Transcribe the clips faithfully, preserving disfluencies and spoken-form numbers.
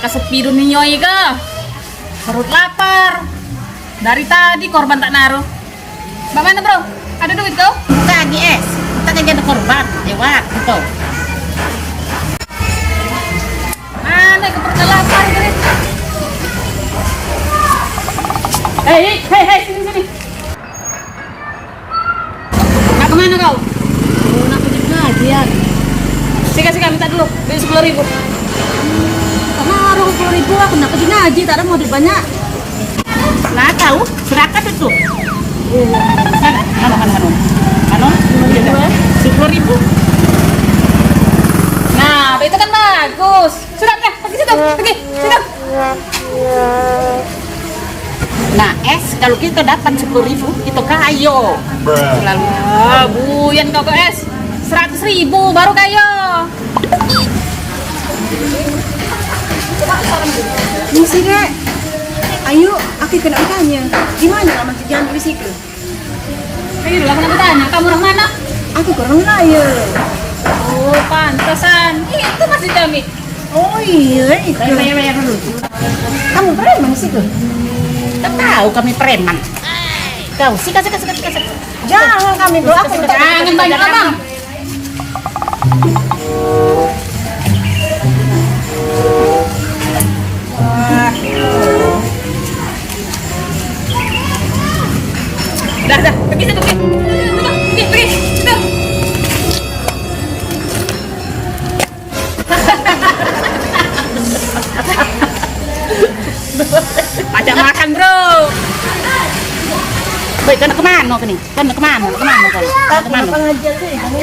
Kesepi dunia ika. Perut lapar. Dari tadi korban tak naruh. Bak mano, Bro? Ado duit kau? Bukan, Es. Kita kan jadi korban. Lewat, gitu. Mano ke perut lapar tadi? Hei, hei, hei, hei, sini, sini. Nak kemano kau? Oh, nak pergi ngaji, ya. Sika, sika, minta dulu. Duit sepuluh ribu. Karena orang sepuluh ribu, aku nak pergi ngaji, tak ada modal banyak. Nah, tahu, serakat itu. Mana, mana, mana? Mana? Sepuluh ribu. Nah, itu kan bagus. Sudah, sudah, pergi situ, pergi, situ. Nah, Es, kalau kita dapat sepuluh ribu, kita kayo. Lalu, ah, buyan kau ke Es, seratus ribu baru kayo. Misi, Dek. Ayo, aku kena bertanya. Gimana lah masih jangan bisiku? Ayo lah, kenapa tanya? Kamu orang mana? Aku orang Melayu. Oh, pantesan. Itu masih Jamit. Oh iya, itu. Bayar, bayar, bayar dulu. Kamu preman situ? Tak tahu kami preman. Kau, sika, sika, sika, sika, sika. Jangan kami, Bro. Aku minta. Jangan banyak ngomong. Dah, dah, pergi situ, pergi. Pergi, pergi, situ. Ajak makan, Bro. Woi, kau nak kemano kau ni? Kau nak kemano? Kemano kau? Kemano? Pengajian ni, kau ni.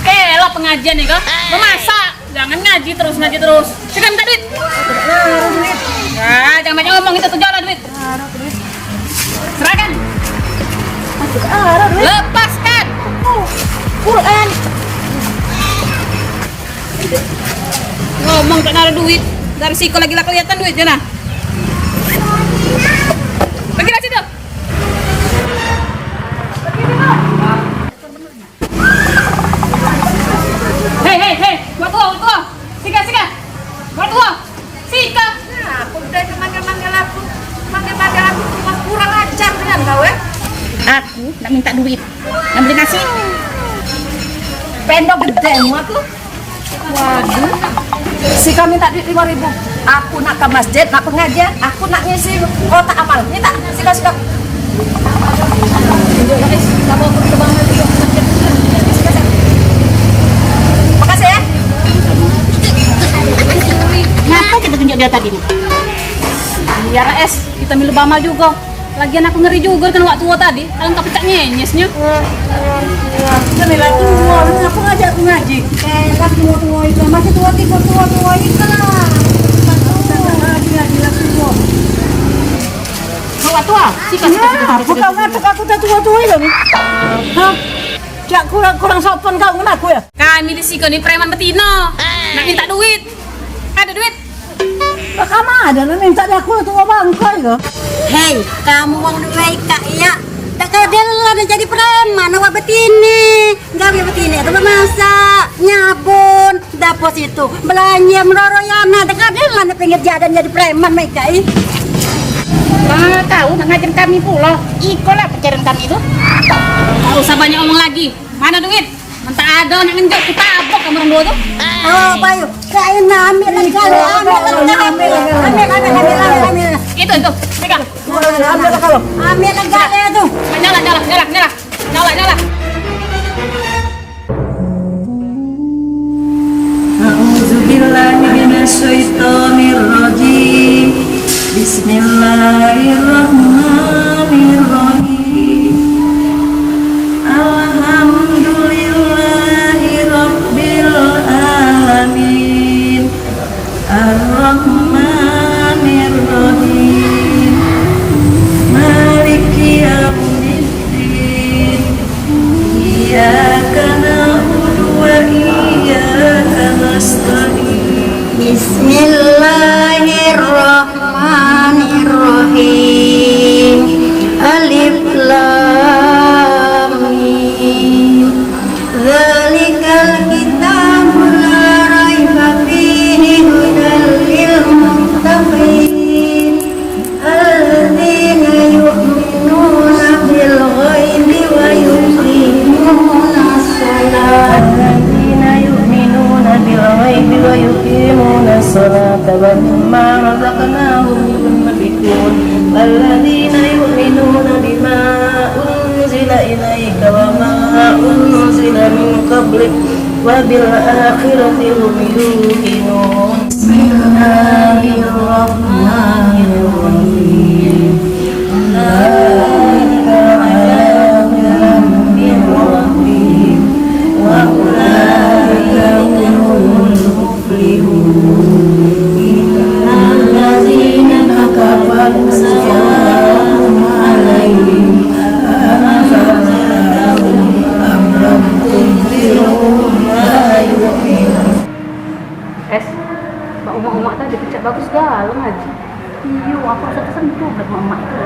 Eh, lah pengajian ni kau. Memasak. Jangan ngaji terus, ngaji terus. Sika minta duit. Nah, jangan banyak ngomong, itu tujuan lah duit. Serahkan. Lepaskan. Quran. Ngomong tak naruh duit. Dari siko lagi lah kelihatan duit je nah. Pergilah situ. Hei, hei, hei, wak tuo, wak tuo. Sika, sika. Wak tuo. Sika. Nah, aku udah manggil-manggil aku. Manggil-manggil aku cuma kurang ajar dengan kau, eh. Aku nak minta duit. Nak beli nasi. Pendok gede aku. Waduh. Sika minta duit lima ribu. Aku nak ke masjid, nak pengajian, aku nak ngisi kotak amal. Minta, sika, sika. Makasih ya. Ngapa kita tunjuk dia tadi nih? Biar es, kita milu bamal juga. Lagian aku ngeri juga dengan wak tuo tadi, kalau engkau pecak nyenyesnyo. Kan lah tuo, ngapa ngajak aku ngaji? Eh, lah tuo-tuo itu, masih tuo tipe tuo-tuo itu lah. Ngaji, ngaji lah tuo. Wak tuo, sika, sika, sika, sika, sika. Bukan ngatuk aku dah tuo-tuo itu. Hah? Cak kurang, kurang sopan kau ngena aku ya? Kami di siko ni preman betino. Nak minta duit. Ada duit? Lah, kamu ada nak minta di aku tuo bangkai ke? Hei, kamu wong duwe kak ya. Tak kado lah nak jadi preman, awak betine. Gawe betine tu bemasak, nyabun, dapur situ, belanja, meroro ya anak. Tak kado lah nak pengajian jadi preman, Meka, ih. Lah, tahu nak ngajar kami pula. Iko lah pacaran kami tu. Tak usah banyak omong lagi. Mana duit? Mentah ado nak ngenjot, ku tabok kamu orang duo tu. Oh, payu. Kain ambil lagi, ambil lagi, ambil, ambil, ambil, ambil, ambil. Itu, itu, pegang. Ambil lagi, ambil. Ambil lagi tu. Nyala, nyala, nyala, nyala. Nyala, nyala. A'udzubillahi minasyaitonirrajim. Bismillahirrahmanirrahim. Alhamdulillahi rabbil alamin. Arrahmanirrahim. Maliki yaumiddin. Iyyaka na'budu wa iyyaka nasta'in. Bismillahirrahmanirrahim. من قبلك وبالآخرة هم يوقنون. بسم الله الرحمن الرحيم. أولئك على هدى من ربهم وأولئك هم المفلحون. إن الذين كفروا سواء عليهم أأنذرتهم أم لم تنذرهم لا يؤمنون. Es, bak umak-umak tadi pecak bagus galo ngaji. Iyo, aku rasa tersentuh buat emak-emak itu.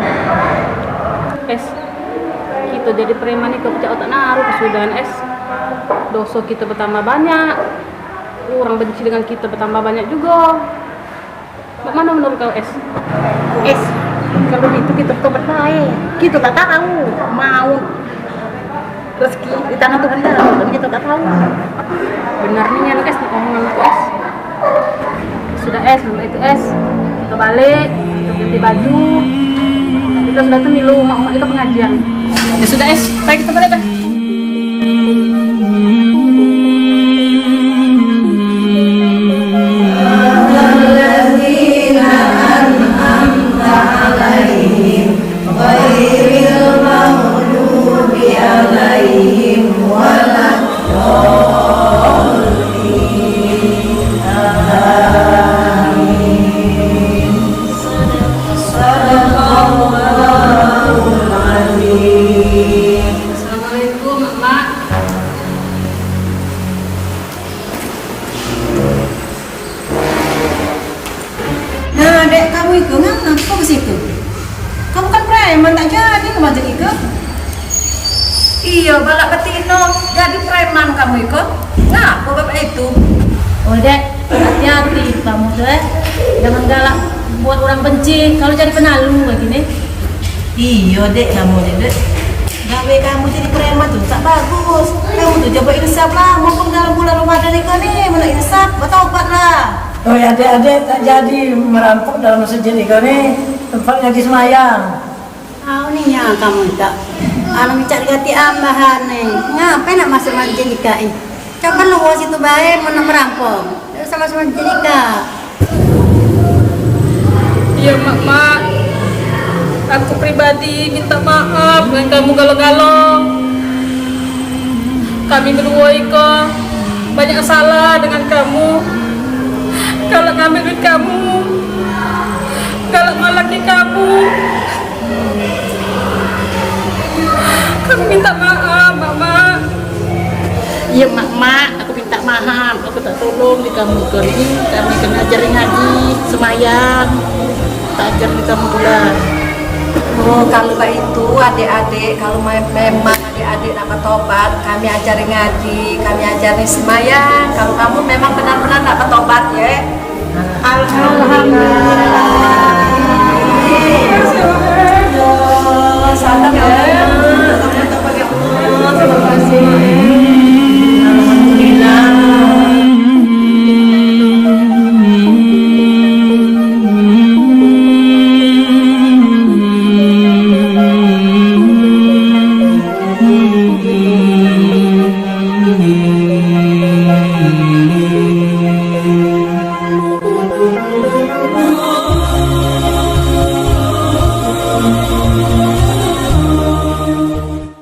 Es, kito jadi preman itu pecak otak naruh kesudahan, Es. Doso kito betambah banyak. Orang benci dengan kito betambah banyak jugo. Mak mano menurut kau, Es? Es, kalu gitu kito tobat bae. Kito tak tahu mau rezeki di tangan Tuhan dah, kan kito tak tahu. Benar nian, Es, omongan tu, Es. Sudah, Es, mulai itu, Es. Kito balik, kito ganti baju. Kito sudah tu milu mak-mak kito pengajian. Ya sudah, Es, baik kito balik dah. الذين أنعمت عليهم غير المغضوب عليهم ولا الضالين. آمين. صدق الله العظيم. Assalamualaikum, Mak. Nah, dek kamu itu ngapo ke situ? Kamu kan preman, tak jadi ke macam itu. Iyo, balak betino jadi preman kamu iko. Ngapo bapak itu? Oh, dek, hati-hati kamu tu, eh. Jangan galak buat orang benci, kalu jadi penalu begini. Iyo, dek, kamu ni, dek. Gawe kamu jadi preman tu tak bagus. Kamu tu coba insaf lah, mumpung dalam bulan Ramadan iko ni, mano insaf, betobat lah. Oi, adek-adek, tak jadi merampok dalam masjid iko ni, tempat ngaji semayang. Au ni nya kamu tak. Anu micak digati ambahan ni. Ngape nak masuk masjid iko, eh? Coba lu situ bae, mun nak merampok. Dak usah masuk masjid iko. Iyo, Mak, Mak. Aku pribadi minta maaf dengan kamu galo-galo. Kami beduo iko banyak salah dengan kamu. Galak ngambil duit kamu, galak malaki kamu. Kami minta maaf, Mak, Mak. Iyo, Mak, Mak. Aku minta maaf, aku tak tolong di kamu iko ni. Kami kena ajari ngaji, semayang, tak ajar di kamu pula. Oh, kalu bak itu, adek-adek, kalu me- memang adek-adek nak betobat, kami ajari ngaji, kami ajari semayang. Kalu kamu memang benar-benar nak betobat, ye. Alhamdulillah. Salam, ya. Terima kasih.